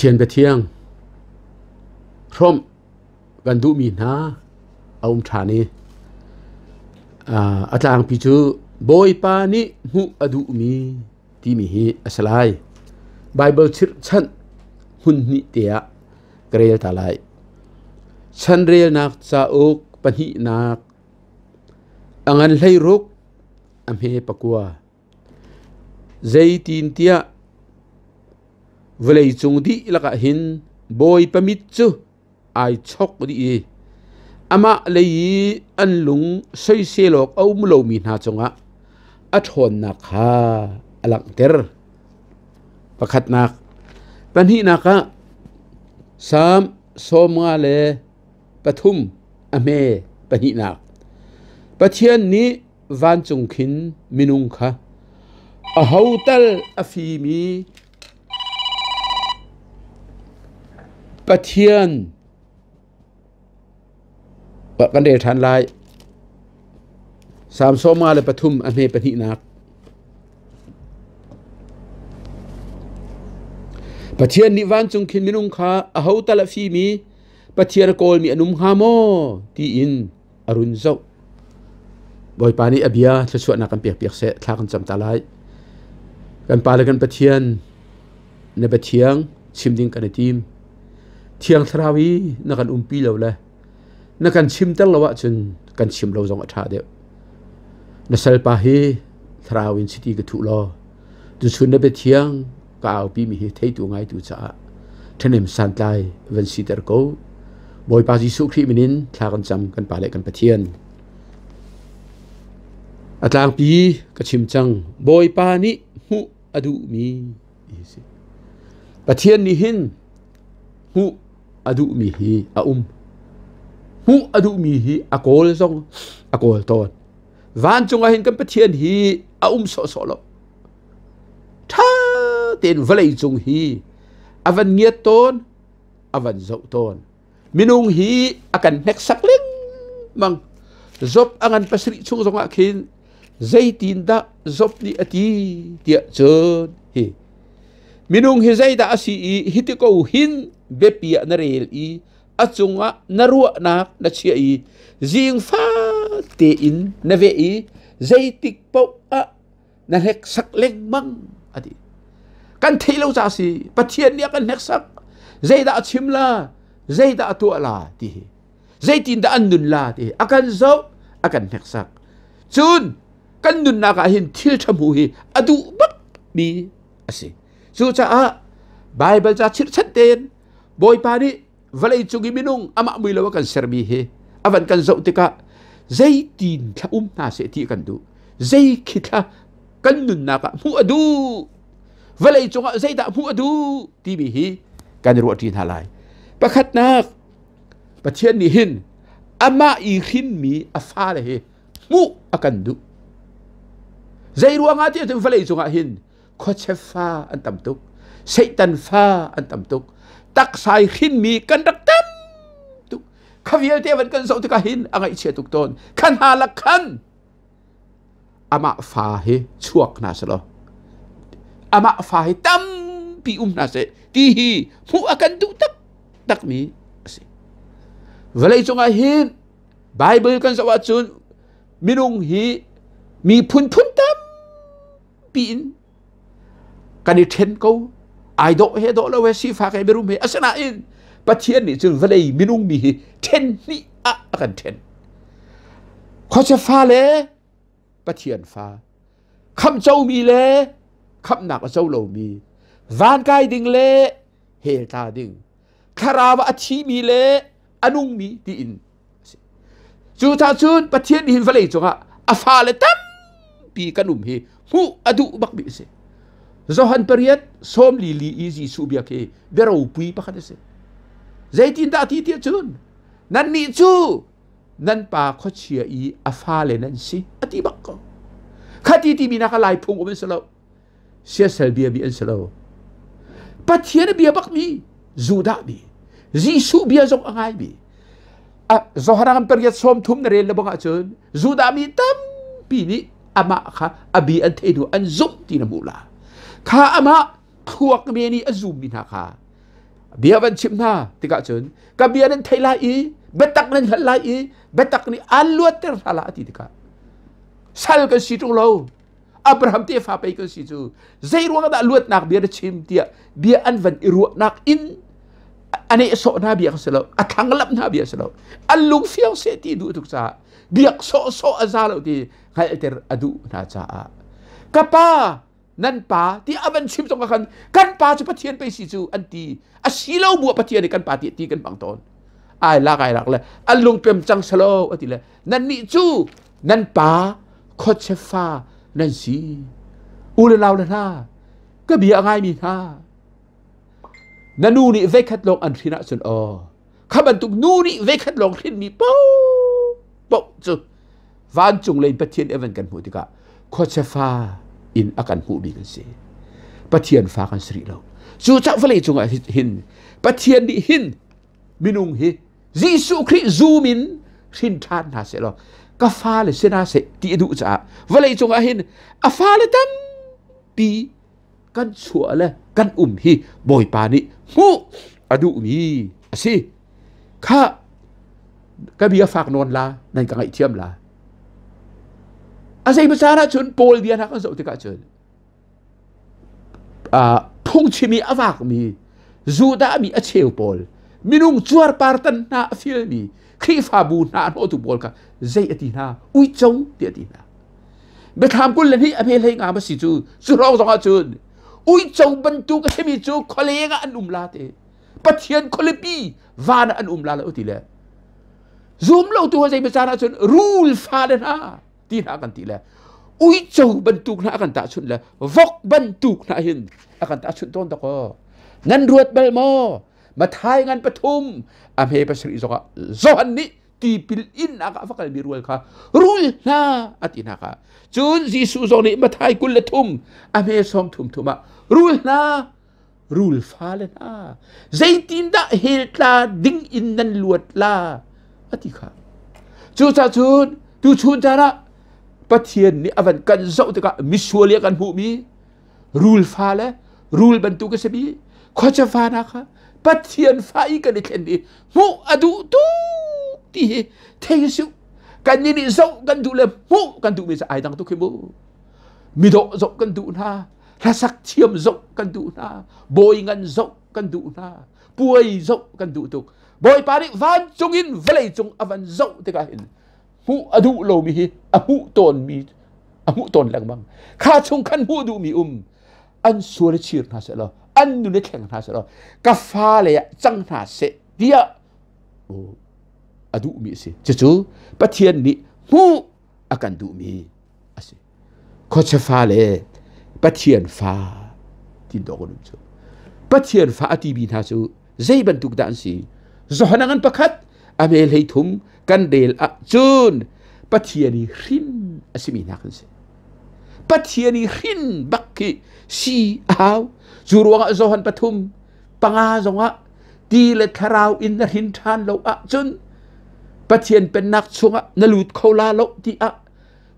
Pathian biathiang hrawmh kan duhmi hna a um ṭhan i a tlangpi cu Bawipa nih hmuh a duhmi timi hi a si lai. Baibal chirhchanh hmun hnih te ah ka rel ta lai. Chanrelnak cauk pahnihnak a ngan 16 a hme pakua. Zeitintiah vawleicung dihlak ah hin Bawipa mit cu ai chok dih i amah lei i an lung soisel awk a um lomi hna cungah a ṭhawnnak kha a langhter. Pakhatnak. Pahnihnak ah Salm 53 a hme pahnihnak. Pathian nih vancung khin minung kha aho tal a fimi Pathian kan rel ṭhan lai. Salm 53 a hme pahnihnak. Pathian nih vancung khin minung kha aho tal a fimi Pathian a kawlmi an um hnga maw tiin a run zoh. Bawipa nih a bia thluachuahnak kan pekpiak seh, thla kan cam ta lai. Kan Pa le kan Pathian, na biathiang chim ding kan i tim. Thiang Thlarau i na kan umpi lo le na kan chimter lo ahcun kan chim lo zong a ṭha deuh. Na salpa hi Thlarau in chiti ka thuh law, tuchun na biathiang ka aupi mi hi theitu ngaitu caah ṭhahnem santlai van siter ko. Bawipa Jesuh Khrih min in thla kan cam kan Pa le kan Pathian. A tlangpi ka chim cang. Bawipa nih hmuh a duhmi si. Pathian nih hin hmuh a duhmi hi a um. Hmuh a duhmi hi a kawl zong a kawl tawn. Vancung ah hin kan Pathian hi a um sawhsawh lo. Ṭha tein vawleicung hi a van ngiat tawn, a van zoh tawn. Minung hi a kan hneksak lengmang. Job a ngan pasarih chung zongah khin zeitindah Job nih a ti tiah cun hi minung hi zeidah a si i hiti ko hin biapi ah na rel i a cungah na ruahnak na chiah i zingfa tein na veh i zeitik paoh ah na hneksak lengmang a ti. Kan theih lo ca si Pathian nih a kan hneksak. Zeidah a chim la, zeidah a tuah la ti hi. Zeitindah an nun la ti hi. A kan zoh, a kan hneksak. Cun kan nunnak ah hin thil ṭha hmu hi a duh bak mi a si. Cucaah Baibal ca chirhchan tein Bawipa nih vawlei cung i minung amah mui lo a kan sermi hi a van kan zoh tikah zeitin thla um hna seh ti kan duh zei khi thla kan nunnak ah hmuh a duh vawlei cungah zeidah hmuh a duh timi hi kan i ruahṭi hna lai pakhatnak Pathian nih hin amah i hrinmi a fale hi hmuh a kan duh zei ruangah ti ahcun vawlei cungah hin khuachia fa an tam tuk Satan fa an tam tuk taksai hrinmi kan rak tam tuk kha vialte van kan zoh tikah hin a ngaihchia tuk tawn khan hna lak khan amah fa hi chuak hna selaw amah fa hi tampi um hna seh ti hi hmuh a kan duh tak takmi a si vawlei cungah hin Bible kan zoh ahcun minung hi mi phunphun tam piin kan i ṭhen ko ai dawh he dawh lo he sifak he mirum he asinain Pathian nih cun vawlei minung mi hi ṭhen hnih ah a kan ṭhen khuachia fa le Pathian fa khamh comi le khamhnak a co lomi van kai ding le hell tla ding thlarau a thimi le a nungmi tiin Cucaah cun Pathian nih hin vawlei cungah a fale tampi kan um hi hmuh a duh bakmi a si. Johan pariat sawm li li i Jesuh bia khi bia ropui pakhat a si. Zeitindah ti tiah cun nannih cu nan pa khuachia i a fale nan si a ti bak ko. Khati timi nak a lai phung um an si lo. Siasal bia mi an si lo. Pathian a bia bak mi Judah mi Jesuh bia zong a ngai mi Joharan pariat sawm thum na rel le bang ahcun Judah mi tampi nih amah kha a bi an thei hnu an zumh ti na hmuh la. Kha amah thluak me nih a zum mi hna kha. Bia van chim hna tikah cun ka bia nan theih lai i biatak nan hngalh lai i biatak nih aan luatter hna la a ti tikah sal kan si ṭung lo. Abraham tefa pei kan si cu. Zei ruang dah luatnak bia na chim tiah bia an van i ruahnak in a nehsawh hna bia si lo, a thlanglamh hna bia si lo. An lung fiang seh ti duh tuk caah biak sawhsawh a za lo ti hngalhter a duh hna caah ka pa nan pa ti a van chim zong khan kan pa cu Pathian pei si cu an ti. A si lo bu Pathian nih kan pa ti ti kan hmang tawn. Ai lak ai lak le an lungpem cang selo a ti le nan nih cu nan pa khuachia fa nan si. U le nau le hna, ka bia a ngaimi hna, na nu nih veikhat lawng an hrin ahcun aw kha bantuk nu nih veikhat lawng hrinmi paoh cu vancung lei Pathian evan kan hmuh tikah khuachia fa in a kan hmuhmi kan si. Pathian fa kan si rih lo. Cu cah vawlei cungah hin Pathian nih hin minung hi Jesuh Khrih zum in hrin ṭhan hna seh law ka fale si hna seh ti a duh caah vawlei cungah hin a fale tampi kan chuah le kan um hi Bawipa nih hmuh a duhmi a si. Kha ka bia fak nawn la nan ka ngaihthiam la. A zei caan ah cun Paul bia hna kan zoh tikah cun phungchim i a vakmi Judah mi a cheu pawl minung cuarpartan hna a filmi Khrihfabu hna a hnawhtu pawl kha zei a ti hna? Uico ti a ti hna. Biathlam 22 a hme hlei nga ma si cu cu hrawng zong ah cun uico bantuk a simi cu khualeng ah an um la te Pathian khualipi van ah an um la lo ti le zum lo tu zei caan ah cun rul fale hna ti hna kan ti le uico bantuk hna a kan tahchunh le vok bantuk hna hin a kan tahchunh tawn dakaw. Nan ruat bal maw? Mathai ngan 3 a hme 7 zongah Johan nih tipil in ah a va kalmi rual kha rul hna a ti hna kha. Cun Jesuh zong nih Mathai 23 a hme 33 thum ah rul hna, rul fale hna, zeitindah hell tla ding in nan luat la a ti kha. Cucaah cun tuchun caan ah Pathian nih a van kan zoh tikah misual i a kan hmuhmi rul fale, rul bantuk a simi khuacha fa hna kha Pathian fa i kan i thlen i hmuh a duh tuk ti hi thei su. Kan nih nih zoh kan duh le hmuh kan duhmi cu ai dang tuk hi mu. Midawh zoh kan duh hna, hlasak thiam zoh kan duh hna, bawi ngan zoh kan duh hna, puai zoh kan duh tuk. Bawipa nih vancung in vawlei cung a van zoh tikah hin hmuh a duh lomi hi a hmuh tawnmi a hmuh tawn lengmang. Kha chung khan hmuh duhmi um an sual i chir hna seh law an nun i thleng hna seh law ka fale ah cang hna seh tiah a duhmi a si. Cucu Pathian nih hmuh a kan duhmi a si. Khuachia fa le Pathian fa tin dawh kan um cu. Pathian fa a timi hna cu zei bantuk dah an si? Johan ngan 1 a me 33 kan rel ah cun Pathian i hrin a simi hna kan si. Pathian i hrin bak khi si a hau. Cu ruangah Johan 3 5 zongah ti le thlarau in na hrin ṭhan lo ahcun Pathian pennak chungah na lut kho la lo tiah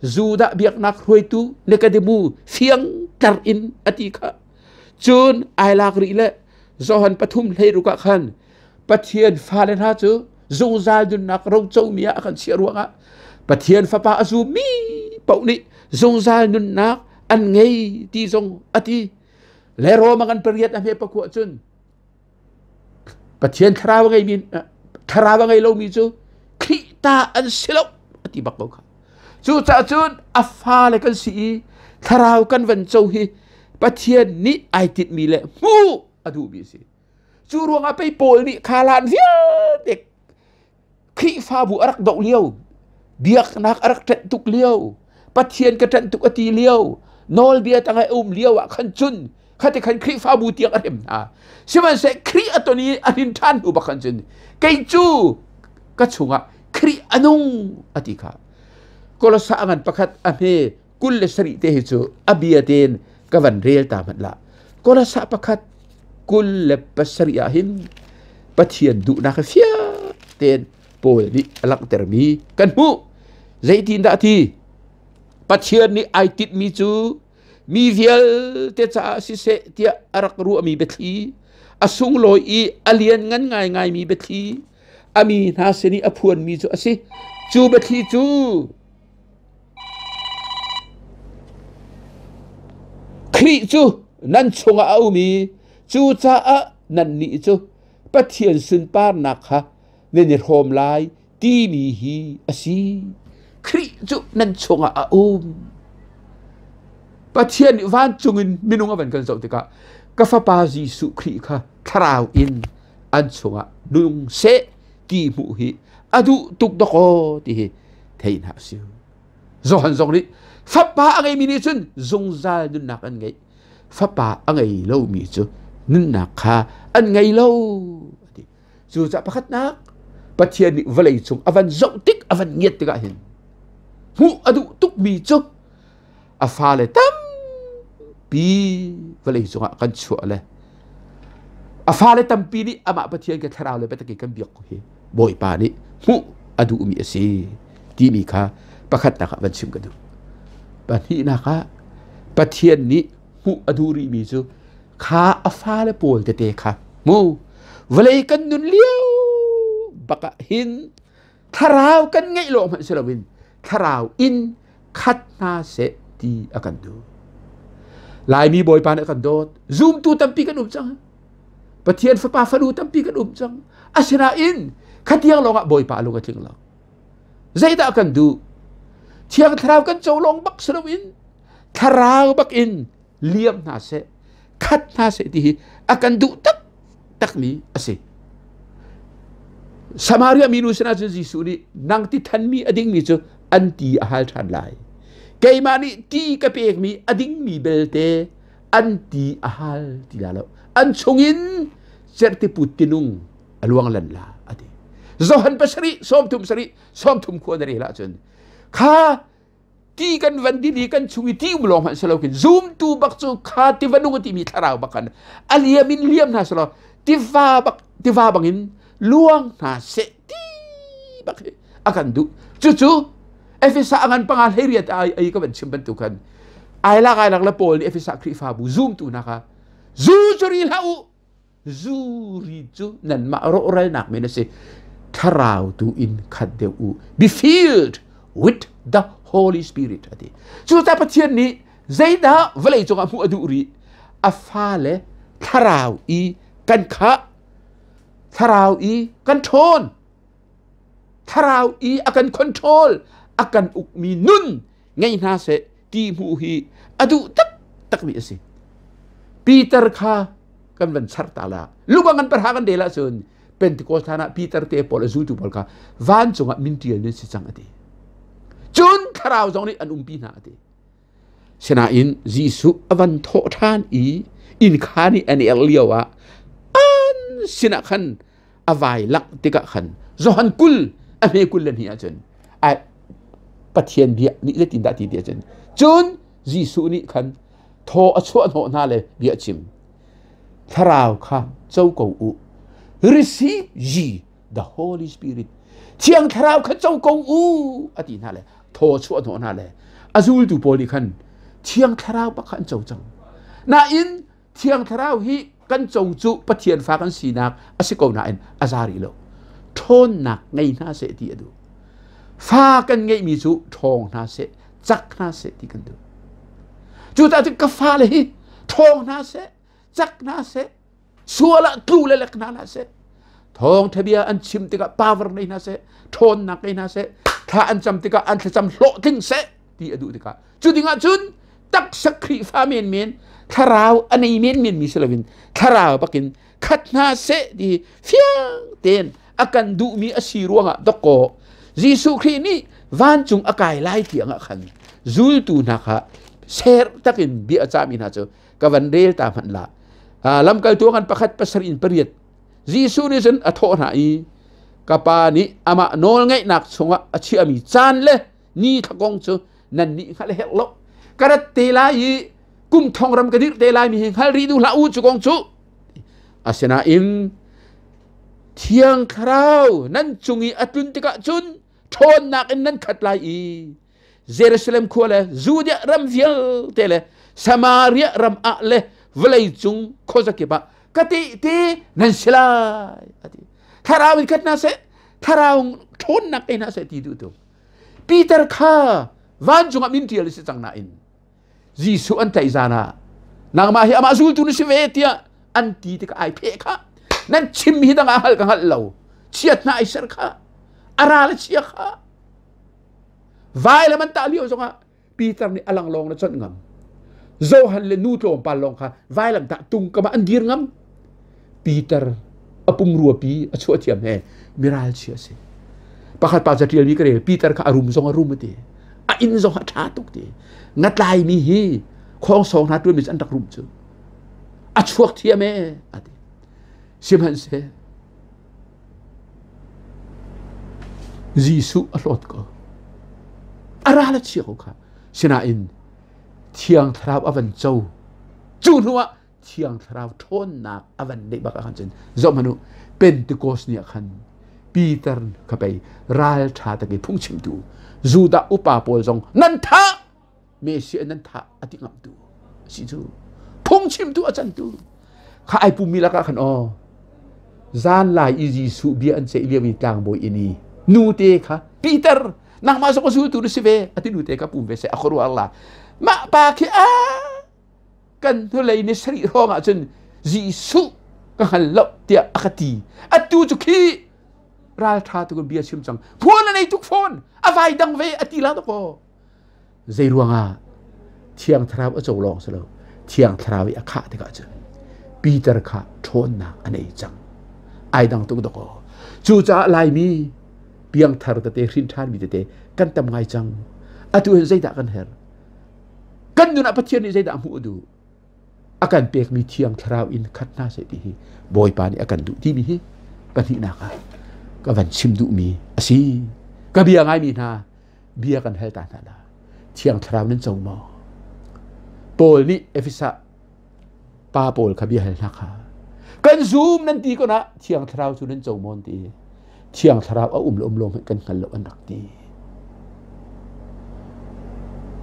Judah biaknak hruaitu Nikodemu fiangter in a ti kha. Cun ai lak rih le Johan 3 16 ah khan Pathian fale hna cu zungzal nunnak rocomi ah a kan chiah ruangah Pathian fapa a zummi paoh nih zungzal nunnak an ngei ti zong a ti. Le Roma kan 8 a hme 9 cun Pathian thlarau a ngeimi thlarau a ngei lomi cu Khrih ta an si lo a ti bak ko kha. Cucaah cun a fale kan si i thlarau kan van co hi Pathian nih ai tinhmi le hmuh a duhmi a si. Cu ruangah pei Paul nih kha hlan vialte Khrihfabu a rak doh lio, biaknak a rak ṭanh tuk lio, Pathian ka ṭanh tuk a ti lio, nawlbia tangah a um lio ah khan cun khati khan Khrihfabu tiang a hrem hna. Sihmanhseh Khrih a ton i a hrin ṭhan hnu bak khan cun kei cu ka chungah Khrih a nung a ti kha. Kolosa a ngan 1 a hme 27 te hi cu a bia tein ka van rel ta hmanh la. Kolosa 1 27 ah hin Pathian duhnak hi fiang tein Paul nih a langhtermi kan hmuh. Zeitindah ti? Pathian nih ai tinhmi cu mi vialte caah siseh tiah a rak ruahmi biathli, A sunglawi i a lianngan ngaingaimi biathli a mi hna sin i a phuanmi cu a si. Cu biathli cu Khrih cu nan chungah a um i cucaah nannih cu Pathian sunparnak kha nan i hrawm lai timi hi a si. Khrih cu nan chungah a um. Pathian nih vancung in minung a van kan zoh tikah ka fapa Jesuh Khrih kha thlarau in an chungah nung seh ti hmuh hi a duh tuk dawkaw ti hi thei hna si. Johan zong nih fapa a ngeimi nih cun zungzal nunnak an ngeih. Fapa a ngei lomi cu nunnak kha an ngei lo. Ti. Cucaah pakhatnak Pathian nih vawlei cung a van zoh tik a van ngiat tikah hin hmuh a duh tukmi cu a fale tampi vawlei cungah kan chuah le a fale tampi nih amah Pathian ke thlarau le biatak kan biak hi Bawipa nih hmuh a duhmi a si timi kha pakhatnak ah van chim ka duh. Pahnihnak ah Pathian nih hmuh a duh rihmi cu kha a fale pawl tete kha mu vawlei kan nun lio bak ah hin thlarau kan ngeih lo hmanh si loin thlarau in khat hna seh ti a kan duh. Laimi Bawipa nih a kan dawt. Zumtu tampi kan um cang. Pathian fapa fanu tampi kan um cang. Asinain khatiang lawngah Bawipa lung a tling lo. Zeidah kan duh? Thiang thlarau kan co lawng bak si loin thlarau bak in liam hna seh khat hna seh ti hi a kan duh taktakmi a si. Samaria minu sinah cun Jesuh nih nang ti thanmi a dingmi cu an ti a hal ṭhan lai. Keimah nih ti ka pekmi a dingmi belte an ti a hal ti la lo. An chungin cerhtiput tinung a luang lan la a ti. Johan pasarih sawmthum sarih sawmthum khua na rel ahcun kha ti kan van din i kan chung i ti um lawng hmanh si lo khin zumtu bak cu kha tiva nung a timi thlarau bak khan a liam in liam hna selaw tiva bak tiva bangin luang hna seh ti bak hi a kan duh. Cucu Efesa a ngan panga hleiriat ai ai ka van chim bantuk khan ai lak ai lak le Paul nih Efesa Khrihfabu zumtu hna kha zu cu ri hlah u, zuri cu nanmah rawhralnak men a si, thlarau tu in khat deuh u, be filled with the Holy Spirit a ti. Cucaah Pathian nih zeidah vawlei cungah hmuh a duh rih? A fale thlarau i kan khah, thlarau i kan ṭhawn, thlarau i a kan control, a kan ukmi nun ngei hna seh ti hmuh hi a duh taktakmi a si. Peter kha kan van char ta la. Luka ngan parha kan del ahcun Pentecost hlan ah Peter te pawl a zultu pawl kha vancung ah min ṭial nan si cang a ti. Cun thlarau zong nih an umpi hna a ti. Sinain Jesuh a van thawh ṭhan i inn khaan i an er lio ah an sinah khan a vai langh tikah khan Johan 20 a hme 22 ahcun ai Pathian bia nih zeitindah ti ti ahcun cun Jesuh nih khan thaw a chuah hnawh hna le bia a chim, thlarau kha co ko u, receive ye the Holy Spirit, thiang thlarau kha co ko u a ti hna le thaw a chuah hnawh hna le a zultu pawl nih khan thiang thlarau bak kha an co cang. Nain Thiang Thlarau hi kan co cu Pathian fa kan sinak a si ko nain a za rih lo. Ṭhawnnak ngei hna seh ti a duh. Fa kan ngeihmi cu ṭhawng hna seh, cak hna seh ti kan duh. Cucaah cun ka fale hi ṭhawng hna seh, cak hna seh, sual ah tlu le lek hna hlah seh. Thawngṭha bia an chim tikah power ngei hna seh, ṭhawnnak ngei hna seh, thla an cam tikah an thlacam hlawhtling seh ti a duh tikah cu dingah cun taksa Khrihfa menmen, thlarau a nei menmen mi si loin thlarau bakin khat hna seh ti fiang tein a kan duhmi a si ruangah dawkaw Jesuh Khrih nih vancung a kai lai tiang ah khan zultu hna kha ser takin bia a cahmi hna cu ka van rel ta hmanh la. Lamkaltu ngan pakhat pasarih in pariat. Jesuh nih cun a thawh hna i, ka pa nih amah nawlngeihnak chungah a chiahmi caan le ni thla kong cu nan nih hngalh herh lo. Ka rat te lai i kum thong ram ka dirh te lai mi hi hngal rih duh hlah u cu kong cu. Asinain Thiang Thlarau nan cung i a tlun tikah cun ṭhawnnak in nan khat lai i Jerusalem khua le Judea ram vialte le Samaria ram ah le vawlei cung khuazakip ah Ka tehte nan si lai ati. Thlarau in khat hna seh, thlarau ṭhawnnak ei hna seh ti duh tu. Peter kha vancung ah min ṭial a si cang nain Jesuh an tlaih zan ah nangmah hi amah zultu na si ve tiah an ti tikah ai pheh kha. Nan chim hi dang ah hal ka hngalh lo. Chiat hna ai ser kha. A ral a chia kha. Vailam an tah lio zongah Peter nih a lang lawng na chawnh ngam. Johan le nu tlawmpal lawng kha vailam tah tung kam ah an dir ngam. Peter a pumrua pi a chuah thiam he miral chia si. Pakhat pa catial mi ka rel Peter kha a rum zong a rum ati. A inn zong a tha tuk ti. Ngatlai mi hi khong song hna tuan mi an rak rum cu. A chuak thiam e ati. Sihmanhseh Jesuh a hlawt ko. A ral a chia ko kha. Sinain Thiang Thlarau a van co. Cu hnuah Thiang Thlarau ṭhawnnak a van neih bak ah khan cun zoh hmanh u Pentecost ni ah khan Peter kha pei ral ṭha tak i phungchimtu Judah upa pawl zong nan thah Messiah nan thah a ti ngamtu si cu phungchimtu a cantu kha ai pummi lakah khan aw zan lai i Jesuh bia an ceih lio i tlangbawi inn i nute kha Peter nangmah zong a zultu na si ve a ti nute kha pum ve seh a khuaruah la mah pa khi a kan hnulei ni sarih hrawng ah cun Jesuh ka hngal lo tiah a ka ti atu cu khi ralṭha tuk in bia chim cang phone a nei tuk phone a vai dang ve a ti la to ko Zei ruangah Thiang Thlarau a co lawng si lo, Thiang Thlarau i a khah tikah cun Peter kha ṭhawnnak a nei cang. Ai dang tuk dawkaw. Cucaah Laimi piangthar tete, hrin ṭhanmi tete kan tam ngai cang. Atu hin zeidah kan herh? Kan nun ah Pathian nih zeidah a hmuh a duh? A kan pekmi Thiang Thlarau in khat hna seh ti hi Bawipa nih a kan duh timi hi pahnihnak ah ka van chim duhmi a si. Ka bia ngaimi hna, bia kan hal ta hna la Thiang Thlarau nan co maw? Paul nih Efesa pa pawl kha bia hal hna kha kan zum nan ti ko na Thiang Thlarau cu nan co maw ti Thiang Thlarau a um le um lo hmanh kan hngal lo an rak ti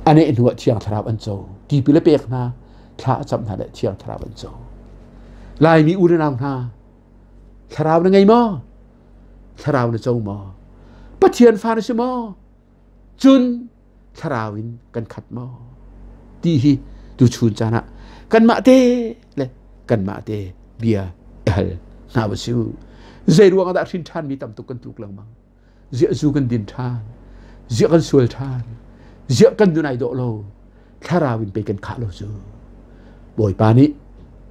ane hnu ah Thiang Thlarau an co tipil a pek hna thla a camh hna le Thiang Thlarau an co Laimi u le nau hna Thlarau na ngei maw Thlarau na co maw? Pathian fa na si maw? Cun thlarau in kan khat maw? Ti hi tuchun caan ah kanmah te le kanmah te bia i hal hna va si u. Zei ruang ah dah hrin ṭhanmi tam tuk kan tluk lengmang? Ziah zu kan din ṭhan? Ziah kan sual ṭhan? Ziah kan nun ai dawh lo? Thlarau in pei kan khah lo cu. Bawipa nih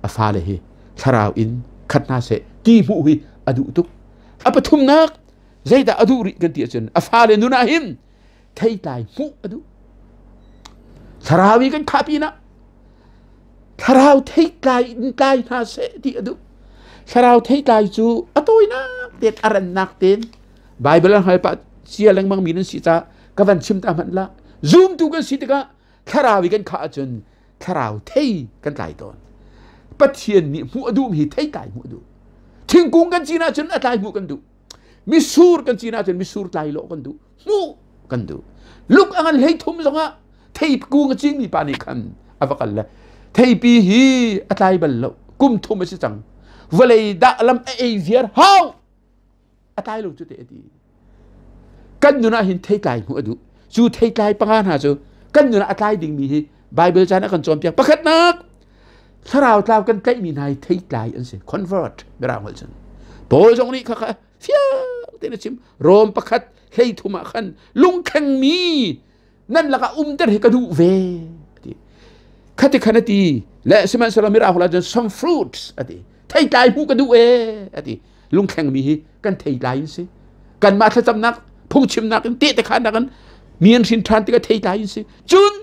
a fale hi thlarau in khat hna seh ti hmuh hi a duh tuk. A pathumnak zeidah a duh rih kan ti ahcun a fale nun ah hin theitlai hmuh a duh. Thlarau i kan khah pinah thlarau theitlai in tlai hna seh ti a duh. Thlarau theitlai cu a tawinak tein a rannak tein Bible an hngal pah cia lengmang mi nan si caah ka van chim ta hmanh lah. Zumtu kan si tikah thlarau i kan khah ahcun thlarau thei kan tlai tawn. Pathian nih hmuh a duhmi hi thei tlai hmuh a duh. Thingkung kan cin ahcun a tlai hmuh kan duh. Misur kan cin ahcun misur tlai lawh kan duh. Hmuh kan duh. Luk a ngan hlei thum zongah theikung a cingmi pa nih khan a va kal le theipi hi a tlai bal lo. Kum thum a si cang. Vawlei dah lam a ei viar hau. A tlai lo cu te a ti. Kan nun ah hin theitlai hmuh a duh. Cu theitlai panga hna cu kan nun ah a tlai dingmi hi Bible caan a kan cawnpiak. Pakhatnak, thlarau tlau kan tlaihmi hna hi theitlai an si. Convert, mirang holh cun. Paul zong nih khakha fiang tein a chim. Rom pakhat hlei thum ah khan lungkhengmi nan lakah umter hi ka duh ve ati. Khati khan a ti. Le sihmanhsehlaw mirang holh ahcun some fruits a ti. Theitlai hmuh ka duh ee a ti. Lungthlengmi hi kan theitlai in si. Kanmah thlacamnak phungchimnak in tehte khannak in mi an hrin ṭhan tikah theitlai in si. Cun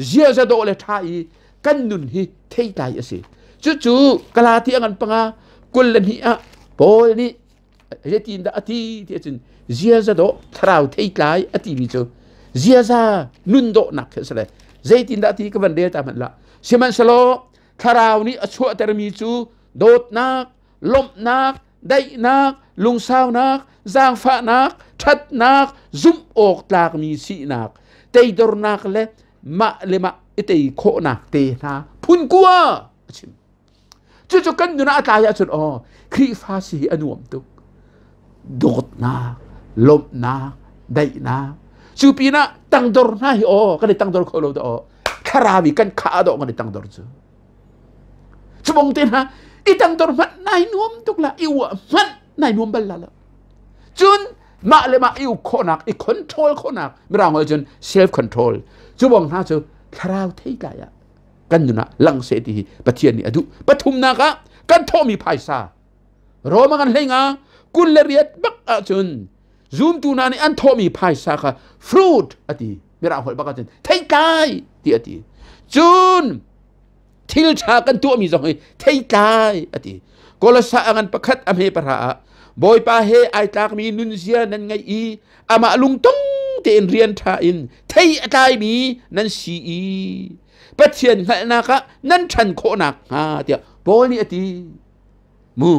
ziaza dawh le ṭha i kan nun hi theitlai a si. Cucu Galati a ngan panga 22 ah Paul nih zeitin dah a ti ti ahcun ziaza dawh thlarau theitlai a timi cu ziaza nun dawhnak khi a si le zeitin dah ti ka van rel ta hmanh lah. Sihmanhsehlaw thlarau nih a chuahtermi cu dawtnak, lawmhnak, daihnak, lungsaunak, zaangfahnak, ṭhatnak, zumh awk tlakmi sinak, teidornak le mah le mah i tei khawhnak te hna phun kua a chim. Cucu kan nun ah a tlai ahcun aw Khrihfa si hi a nuam tuk. Dawtnak, lawmhnak, daihnak. Cu pinah tangdor hna hi aw kan i tangdor kho lo dah aw. Thlarau i kan khah dawh kan i tangdor cu. Cubong te hna i tangdor hmanh nai nuam tuk la, i uah hmanh nai nuam bal la lo. Cun mah le mah i uk khawhnak, i control khawhnak, mirang holh cun self control. Cu bong hna cu thlarau theitlai ah kan nun ah lang seh ti hi Pathian nih a duh. Pathumnak ah kan thawhmi phaisa Roma kan hlei nga 28 bak ahcun zumtu hna nih an thawhmi phaisa kha fruit a ti. Mirang holh bak ahcun theitlai ti a ti. Cun thil ṭha kan tuahmi zong hi theitlai a ti. Kolosa a ngan pakhat a hme pahra ah Bawipa he ai tlakmi nunzia nan ngeih i amah lungtong tein rian ṭha in thei a tlaimi nan si i Pathian hngalhnak ah nan ṭhan khawh nakhnga tiah Paul nih a ti. Mu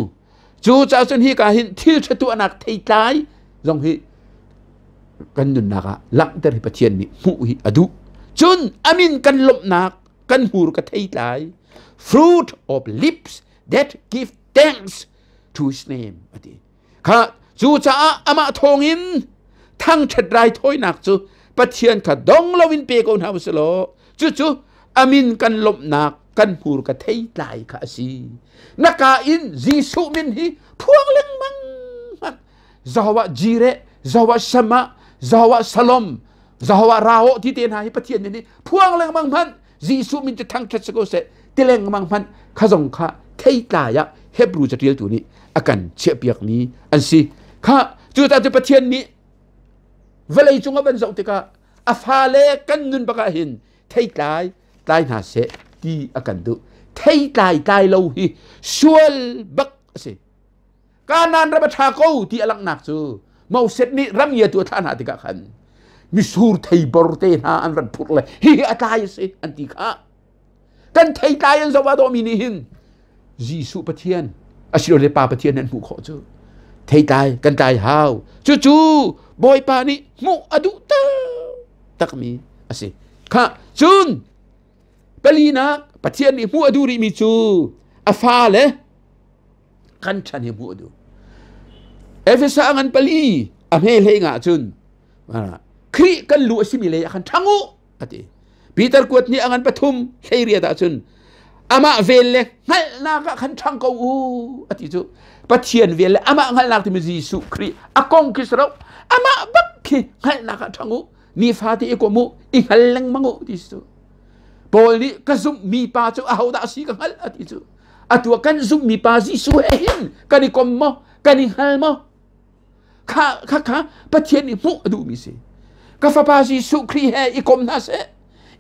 cu caah cun hi ka hin thil ṭha tuahnak theitlai zong hi kan nunnak ah langhter hi Pathian nih hmuh hi a duh. Cun amin kan lawmhnak kan hmur ka theitlai fruit of lips that give thanks to his name a ti. Kha cucaah amah thawngin thangṭhat raithawinak cu Pathian kha dong loin pe ko hna usih law cucu amin kan lawmhnak kan hmur ka theitlai kha a si. Na ka in Jesuh min hi phuang lengmang hmanh Jehovah Jireh, Jehovah Shammah, Jehovah Shalom, Jehovah Rao ti te hna hi Pathian min hi phuang lengmang hmanh Jesuh min cu thangṭhat si ko seh ti lengmang hmanh kha zong kha theitlai ah Hebrew caṭialtu nih a kan chiahpiakmi an si. Kha cucaah cu Pathian nih vawlei cung a van zoh tikah a fale kan nun bak ah hin theitlai tlai hna seh ti a kan duh. Theitlai tlai lo hi sual bak a si. Kanaan ram a ṭha ko ti a langhnak cu Moses nih ram ngiatu a thlah hna tikah khan misur theibor te hna an ran phurh le hihi a tlai a si an ti kha kan theitlai an zoh ah dawhmi nih hin Jesuh Pathian asilole Pa Pathian an hmuh khawh cu theitlai kan tlai hau cucu Bawipa nih hmuh a duh takmi a si kha cun palinak Pathian nih hmuh a duh rihmi cu a fale kan ṭhan hi hmuh a duh. Efesa ngan pali a hme hlei nga cun Khrih kan lu a simi lei ah khan ṭhang u a ti. Peter kuat nih a ngan pathum hlei riat ah cun amah vel le hngalhnak ah khan ṭhang ko u a ti cu Pathian vel le amah hngalhnak timi Jesuh Khrih a kong khi si lo amah bak khi hngalhnak ah ṭhang u nifate i kom u i hngal lengmang u ti si cu Paul nih ka zumhmi pa cu ahodah a si ka hngalh a ti cu atu ah kan zumhmi pa Jesuh he hin kan i kom maw kan i hngal maw kha kha kha Pathian nih hmuh a duhmi si ka fapa Jesuh Khrih he i kom hna seh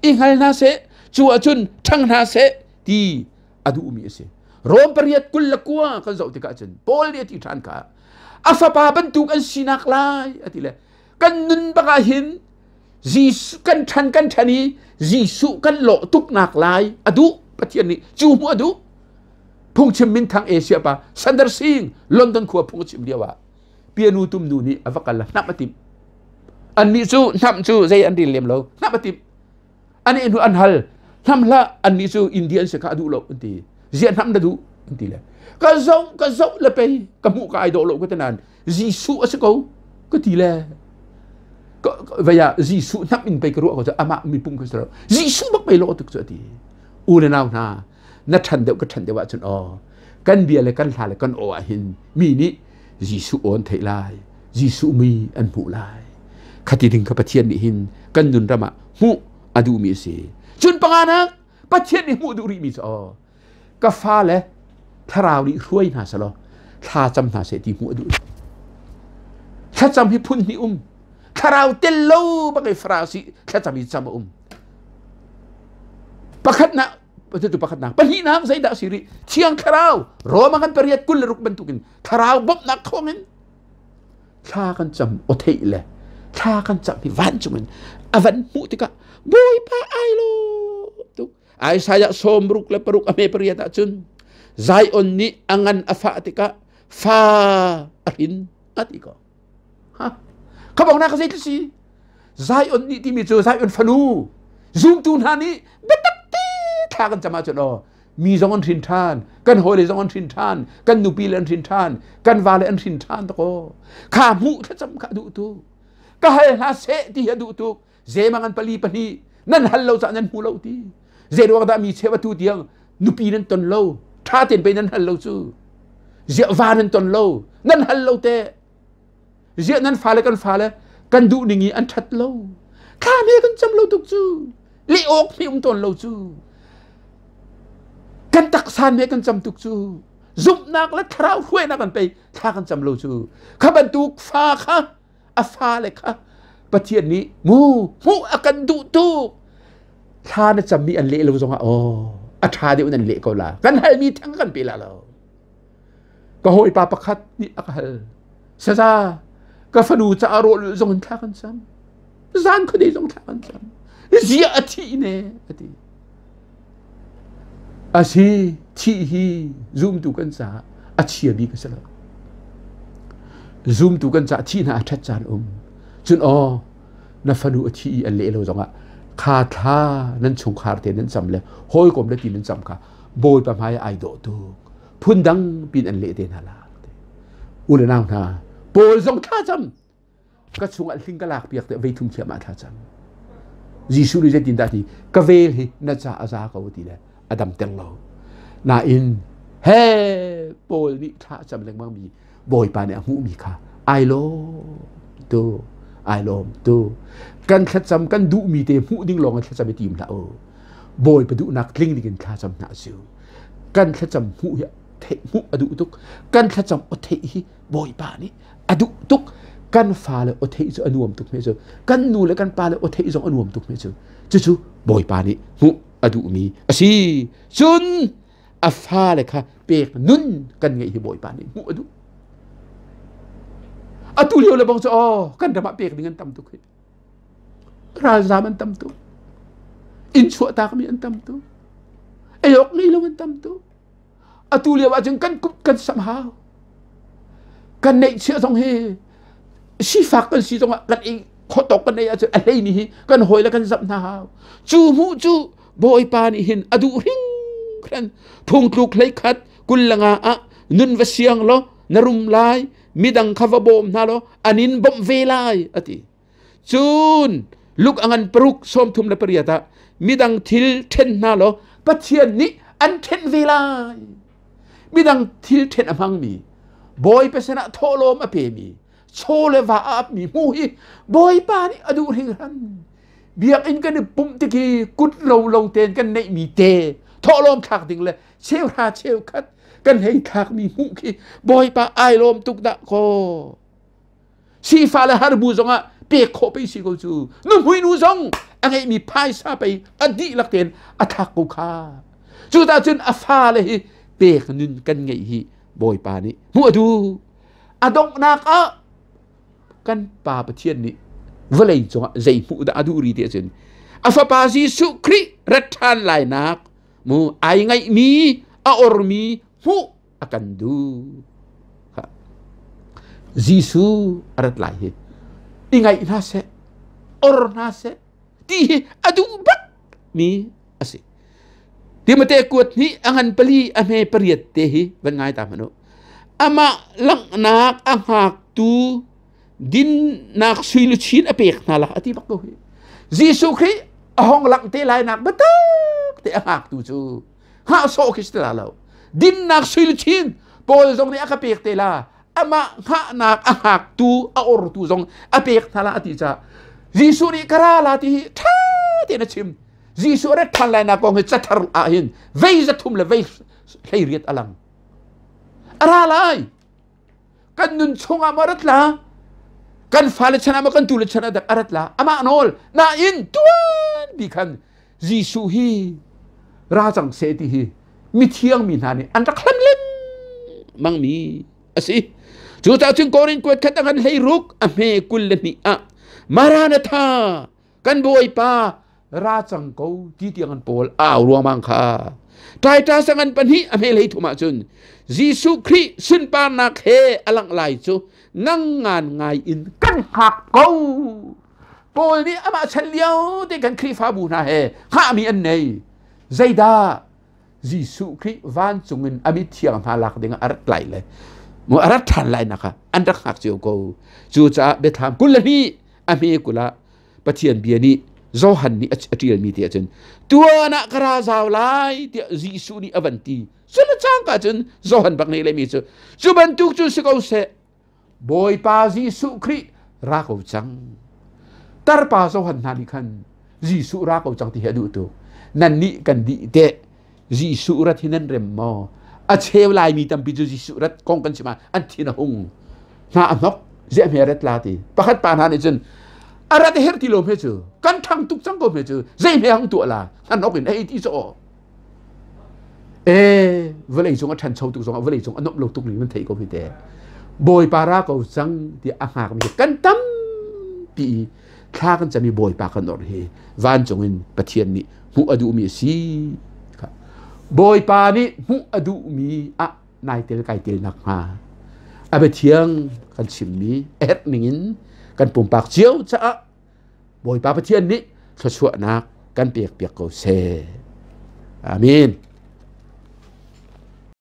i hngal hna seh cu ahcun ṭhang hna seh ti a duhmi a si Rom pariat 29 kan zoh tikah cun Paul nih a ti ṭhan kha a fapa bantuk an sinak lai a ti le kan nun bak ah hin Jesuh kan ṭhan kan ṭhan i Jesuh kan lawh tuknak lai a duh Pathian nih cu hmuh a duh phungchim minthang Asia pa Sander Singh London khua phungchim lio ah pianu tum nu nih a va kal hnamh a timh annih cu hnamh cu zei an rel lem lo hnamh a timh an hnu an hal hnam hlah annih cu India an si kha a duh lo an ti ziah hnamh na duh an ti le ka zoh ka zoh le pei ka hmuh ka ai dawh lo ka ti nain Jesuh a si ko ka ti le vei ah Jesuh hnamh in pei ka ruah ko cu amah mipum ka si lo Jesuh bak pei lawh tuk cu a ti u le nau hna na ṭhan deuh ka ṭhan deuh ahcun aw kan bia le kan hla le kan aw ah hin mi nih Jesuh aw an theih lai Jesuh mi an hmuh lai khati ding kha Pathian nih hin kan nun ram ah hmuh a duhmi a si cun panganak Pathian nih hmuh duh rihmi cu aw ka fale thlarau nih hruai hna selaw thla cam hna seh ti hmuh a duh thlacam hi phun hnih um thlarau tel lo bak i farasi thlacam i cam a um pakhatnak tu pakhatnak pahnihnak zeidah si rih thiang thlarau Roma kan pariat 26 bantukin thlarau bawmhnak thawngin thla kan cam aw theih le thla kan cam hi vancung in a van hmuh tikah Bawipa ai lo tuk Isaiah 66 a hme pariat ahcun Zion nih a ngan a fah tikah fa a hrin a ti ko. Ha? Kha bong na ka zei si? Zion nih timi cu Zion fanu zumtu hna nih biatak te thla kan cam ahcun aw Mi zong an hrin ṭhan, kan hawile zong an hrin ṭhan, kan nupi le an hrin ṭhan, kan vale an hrin ṭhan takaw. Kha hmuh thlacam kha a duh tuk. Ka hal hna seh ti hi a duh tuk. Zemang an pali pahnih nan hal lo caah nan hmu lo ti. Zeiruang dah mi cheu atu tiang nupi nan ton lo, ṭha tein pei nan hal lo cu. Ziah va nan ton lo, nan hal lo teh. Ziah nan fale kan fale kan duh ning i an ṭhat lo. Thla me kan cam lo tuk cu. Leh awk mi um tawn lo cu. Kan taksa me kan cam tuk cu. Zumhnak le thlarau hruainak kan pei thla kan cam lo cu. Kha bantuk fa kha a fale kha Pathian nih mu hmuh a kan duh tuk. Thla na cammi an leh lo zongah aw a ṭha deuh in an leh ko la. Kan halmi theng kan pe la lo. Ka hawipa pakhat nih a ka hal. Saza, ka fanu caah rawl zong in thla kan cam. Zan khuadei zong thla kan cam. Ziah a thih ne a ti. Asi thih hi zumtu kan caah a chia bik a si lo. Zumtu kan caah thih hna a ṭhat caan um. Cun aw na fanu a thi i an leh lo zongah kha thla nan chungkhar te nan cam le hawikom le ti nan cam kha Bawipa hmai ai dawh tuk. Phundang pin an leh te hna la. U le nau hna, Paul zong thla cam. Ka chungah hling ka lak piak te vei thum thiam ah thla cam. Jesuh nih zeitin dah ti ka vel hi na ca a za ko ti le a dam ter lo. Nain he Paul nih thla cam lengmang mi Bawipa nih a hmuh mi kha ai lawm tu ai lawm tu kan thlacam kan duh mi te hmuh ding lawng in thlacam i tim hlah u. Bawipa duhnak tling ding in thlacam hna siu. Kan thlacam hmuh hi theih hmuh a duh tuk. Kan thlacam aw theih hi Bawipa nih a duh tuk. Kan fale aw theih cu a nuam tuk hme cu. Kan nu le kan pa le aw theih zong a nuam tuk hme cu. Cucu Bawipa nih hmuh a duhmi a si. Cun a fale kha pek nun kan ngeih hi Bawipa nih hmuh a duh. Atu lio le bang cu aw kan ram ah pek ding an tam tuk hi. Ralzaam an tam tuk. Inn chuahtakmi an tam tuk. Ei awk ngei lo an tam tuk. Atu lio ahcun kan kut kan samh hau. Kan neihchiah zong hi sifak kan si zongah kan ei khawtawk kan ei ahcun a hleimi hi kan hawi le kan zamh hna hau. Cu hmuh cu Bawipa nih hin a duh hringhran. Phungtluk hlei khat kul le nga ah nun va siang law na rum lai midang kha va bawm hna law an in bawmh ve lai a ti. Cun luk a ngan paruk 38 ah midang thil ṭhen hna law Pathian nih an ṭhen ve lai. Midang thil ṭhen a hmangmi, Bawipa sinah thawhlawm a pemi, chaw le va a apmi hmu hi Bawipa nih a duh hringhran. Biakinn kan i pumh tik i kut ro lo tein kan neihmi te thawhlawm thlak ding le cheuhra cheukhat kan hei thlakmi hmuh khi Bawipa ai lawm tuk dah kaw. Sifah le harbu zongah pek khawh pei si ko cu. Nuhmui nu zong a ngeihmi phaisa pei a dihlak tein a thlak ko kha. Cu ta cun a fale hi pek nun kan ngeih hi Bawipa nih hmuh a duh. A donghnak ah kan Pa Pathian nih vawlei cungah zei hmuh dah a duh ri ti ahcun a fapa Jesuh Khrih rat ṭhan lainak mu ai ngaihmi a ormi hmuh a kan duh. Jesuh a rat lai hi i ngaih hna seh, or hna seh ti hi a duh bak mi a si. Timote kuat nih a ngan pali a hme pariat te hi van ngai ta hmanh u. Amah langhnak a hngaktu dinnak sui luchin a pek hna la a ti bak ko hi. Jesuh Khrih a hong langh te lai nak biatak te a hngaktu cu hngah sawh khi si la lo dinnak sui luchin Paul zong nih a ka pek te la amah hngahnak a hngaktu a ortu zong a pek hna la a ti caah Jesuh nih ka ra la ti hi ṭha tein a chim Jesuh a rat ṭhan lai nak kong hi cathar ah hin vei 300 le vei 18 a lang a ra lai kan nun chungah maw rat la kan fale chan ah maw kan tule chan ah dak a rat la amah nawl nain tuan bi khan Jesuh hi ra cang seh ti hi mithiang mi hna nih an rak hlam lengmang mi a si. Cu ta cun Korin kuat khat a ngan hlei ruk a hme 22 ah Maranatha kan Bawipa ra cang ko ti tiang an pawl au ruangmang kha. Titus a ngan pahnih a hme hlei thum ah cun Jesuh Khrih sunparnak he a langh lai cu ngangngan ngai in kan hngak ko. Paul nih amah chan lio te kan Khrihfabu hna he hngahmi an nei. Zeidah? Jesuh Khrih vancung in a mithiang hna lak ding ah a rat lai le mu a rat ṭhan lai nak ah an rak hngak cio ko. Cucaah biathlam 22 a hme 20 ah Pathian bia nih Johan nih a ṭialmi ti ahcun tuan ah ka ra zau lai tiah Jesuh nih a van ti. Cun a cangka cun Johan bak nih lehmi cu cu bantuk cu si ko seh Bawipa Jesuh Khrih ra ko cang. Tarpa Johan hna nih khan Jesuh ra ko cang ti hi a duh tuk. Nan nih kan dih teh Jesuh rat hi nan rem maw? A cheu laimi tampi cu Jesuh rat kong kan chim ah an thin a hung. Hna a hnok ziah hme rat la ti. Pakhat pa hna nih cun a rat her ti lo hme cu kan ṭhang tuk cang ko hme cu zei hme hang tuah la hna in ei ti cu E vawlei cung a ṭhancho tuk zongah vawlei cung a nuamh lo tuk ning nan theih ko hi te. Bawipa ra ko cang tiah a hngakmi kan tampi i thla kan cami Bawipa kan orh hi vancung in Pathian nih hmuh a duhmi a si. Bawipa nih hmuh a duhmi ah nai tel kai tel nakhnga a biathiang kan chimmi a herh ningin kan pumpak cio caah Bawipa Pathian nih thluachuahnak kan pek piak ko seh. Amen.